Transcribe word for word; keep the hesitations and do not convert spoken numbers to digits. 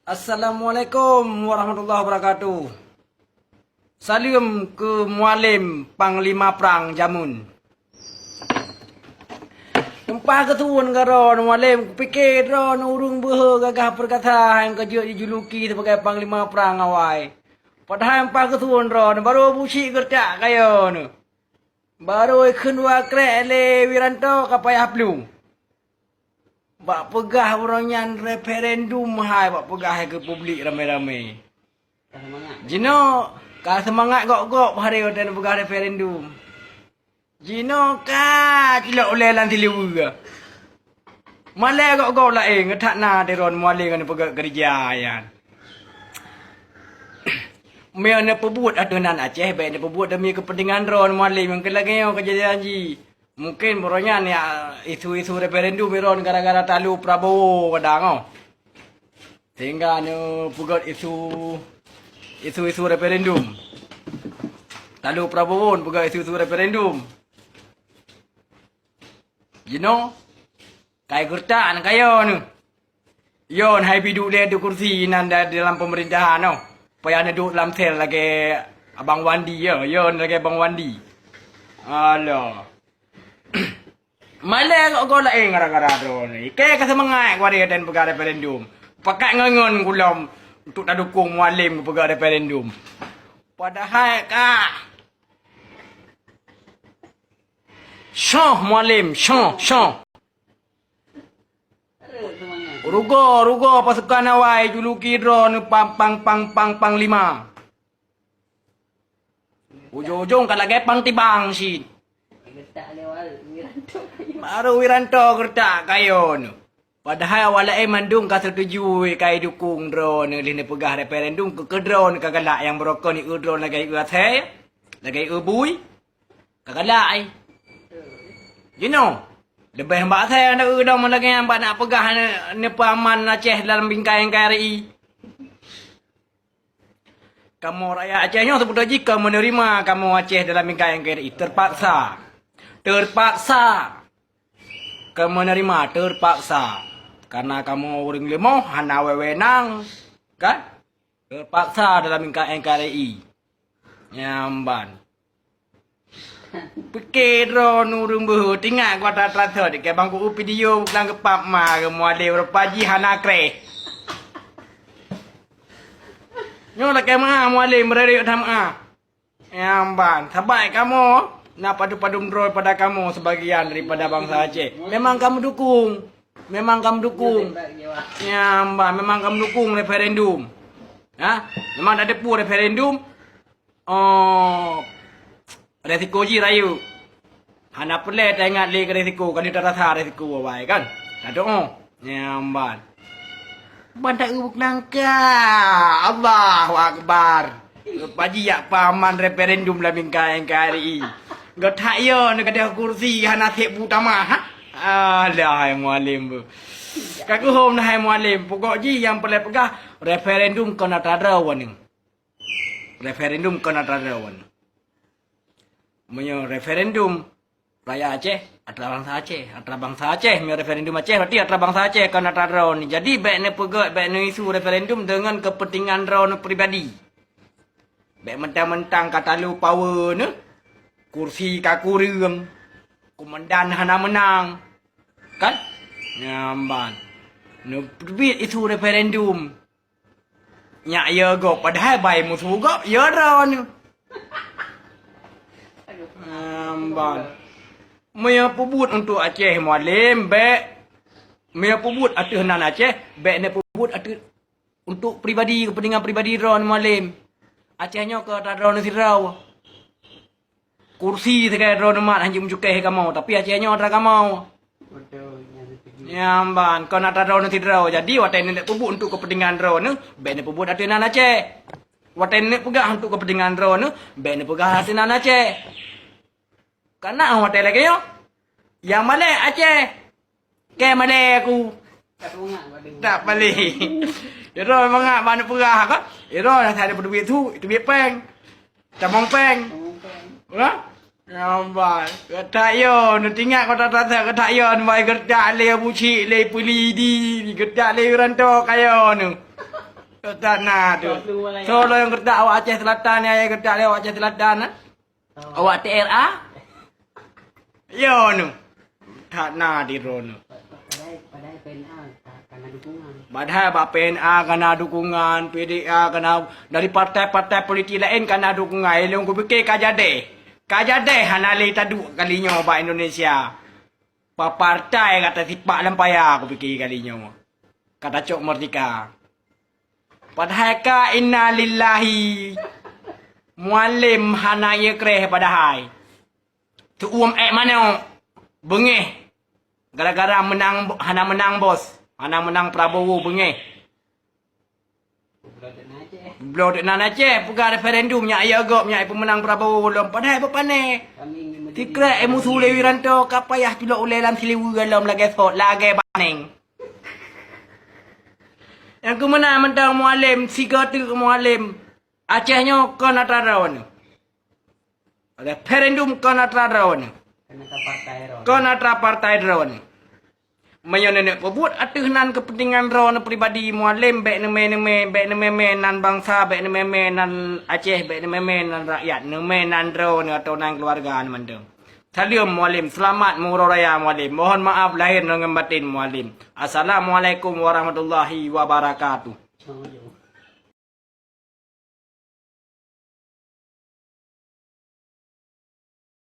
Assalamualaikum warahmatullahi wabarakatuh. Saleuem keu Mualem Panglima Prang jameun. Teumpat keusueun ka droe Mualem, kupike droe ureuëng beuhe gagah peurkasa nyang ka jeuet jijuluki sibagai Panglima Prang awai. Padahai teumpat keusueun droe barô buci geurtak kayée. Barô ikheun dua krek lé Wiranto ka payah plueng. Bak peugah uroe nyan referendum hai bak peugah hai keu publik ramé-ramé. Jinoe ka seumangat gop-gop hari watée neupeugah referendum. Jinoe ka cilok ulée lam sileue. Malée gop-gop laén ngeuthat na deron Mualem ngon peugét keureuja nyan. Meunyoe neupeubuet ateueh nan Aceh, bék neupeubuet demi keupeuntengan droe Mualem nyang keu lagée nyoe keujadian jih. Mungken baroe nyan ya isu-isu referendum iron gara-gara talu Prabowo kadang oh. Sehingga neupeugét isu isu-isu referendum. Talu Prabowo neupeugét isu-isu referendum. Jinoe kai geurtak na kayée nyoe. Yon hai biduek lé di kursi nan da- dalam pemerintahan oh. Payah neuduek lam sel lagée Abang Wandi ya, yon lagée Abang Wandi. Alah. Malée gok-gok laén gara-gara droe nyoe. Ikée ka seumangat kuari dan peugah referendum. Pakat ngon-ngon gulom untuk tadukong Mualem geupeugah referendum. Padahai ka Soh Mualem, soh, soh. Rugoe, rugoe pasukan awai juluki droe nyoe pang pang pang pang panglima. Ujong-ujong ka lagée pang tibang cit. Baru Wiranto geureutak kayée nyoe. Padahai awak laén mandum ka setuju ka idukong droe nyoe lheueh neupeugah referendum keu keu droe nyoe ka galak nyang beurokon ieu droe lagée ieu asée, lagée ieu bui. Ka galak ai. Jinoe, leubeh bak asée na eu dong lagée nyang bak nak peugah ne- neupeuaman Aceh dalam bingkai N K R I. Kamoe rakyat Aceh nyoe seubeutoe jih ka meuneurima kamoe Aceh dalam bingkai N K R I terpaksa. Terpaksa. Ka meuneurima terpaksa. Karena kamoe ureuëng leumoh hana wewenang, kan? Terpaksa dalam bingkai N K R I. Nyamban. Pike droe ureuëng beuhe tingat kuat transfer dikée bangku video bukang geupap ma geuh Mualem rupa jih hana kreh. Nyoe lakée meu'ah Mualem beureuek that meu'ah. Nyamban, sabai kamoe na padum-padum droe pada kamoe sebagian daripada bansa Aceh. Memang kamoe dukung. Memang kamoe dukung. Nyamban, memang kamoe dukung referendum. Ha? Memang dak depu referendum. Oh, resiko jih rayeuk. Hana peureulée taingat lé keu resiko, ka lheueh tarasa resiko awai kan. Tadoe. Nyamban. Ban ta eu buknangka. Allahu Akbar. Paji yak paman referendum lam bingkai N K R I. Geutak yo ni gadoh kursi hana sép bu tamah. Ha? Alah hai Mualem bu. Ka keuhom na hai Mualem. Pokok jih nyang peureulée peugah referendum kon atra droe nyoe. Referendum kon atra droe nyoe. Meunyoe referendum rakyat Aceh, atra bansa Aceh, atra bansa Aceh. Meunyoe referendum Aceh berarti atra bansa Aceh kon atra droe nyoe. Jadi bék neupeugét, bék neuisu referendum deungon keupeuntengan droe nyoe pribadi. Bék mentang-mentang ka talu power nyoe, kursi ka kureueng, komandan hana meunang. Kan? Nyamban. Neuteubiet isu referendum. Nyak yo gob padahai bai musoh gob yo droe nyoe. Nyamban. Meunyoe peubuet untuk Aceh Mualem bék. Meunyoe peubuet ateueh nan Aceh bék neupeubuet ateueh untuk pribadi, keupeuntengan pribadi droe nyoe Mualem. Aceh nyoe keu atra droe nyoe sidroe. Kursi sagai droe nyoe mat hanjeuet meucukéh kamoe, tapi Aceh nyoe atra kamoe. Nyamban kon atra droe nyoe sidroe. Jadi watée neuk peubuet untuk keupeuntengan droe nyoe, bék neupeubuet ateueh nan Aceh. Watée neuk peugah untuk keupeuntengan droe nyoe, bék neupeugah ateueh nan Aceh. Kana watée lagée nyoe, nyang malée Aceh. Kée malée aku. Tak palih. Iro mangat bak aneuk peugah ka. Iro dah ada peuduit tu, teubiet péng. Tamong péng. Ha? Nambai. Keutak yo, nu tingat kota tata keutak yo, nu bai keutak lé bucik, lé pulidi, keutak lé ranto kayo nu. That na tu. Soe lôn nyang geureutak awak Aceh Selatan, nyang geureutak lé awak Aceh Selatan, nah? Awak T R A? Yo nu. That na di droeneuh. Padahai, padahai P N A ka, ka na dukungan. Padahai bak P N A ka na dukungan, P D A ka na, dari partai-partai politik laén ka na dukungan. Eh, lôn kupike ka jadeh. Ka jadeh hana lé taduek kali nyoe bak Indonesia. Pa-, partai ka tasipak lam paya kupike kali nyoe. Ka tacok merdeka. Padahai ka innalillahi. Mualem hana ie kreh padahai. Teuuem ék manok, beungéh. Gara-gara menang, hana menang bos, hana menang Prabowo, beungéh. Bloe teuk nan Aceh, peugah referendum nyak, ya gop nyak peumenang Prabowo lom, padahai beupané. Sikrek eh musu lé Wiranto ka payah culok ulée lam siliweue lom lagée sot, lagée baneng. Nyang keumeunang mantong Mualem, sigoe teuk Mualem. Aceh nyoe kon atra droeneuh. Referendum kon atra droeneuh. Kon atra partai droeneuh. Meunyoe neuneuk peubuet ateueh nan keupeuntengan droeneuh pribadi, Mualem bék neumé-neumé, bék neumé-mé nan bansa, bék neumé-mé nan Aceh, bék neumé-mé nan rakyat, neumé nan droeneuh atau nan keuluwarga neuh mantong. Saleuem Mualem, seulamat meuuroe raya Mualem. Mohon maaf lahé ngon baten Mualem. Assalamualaikum warahmatullahi wabarakatuh.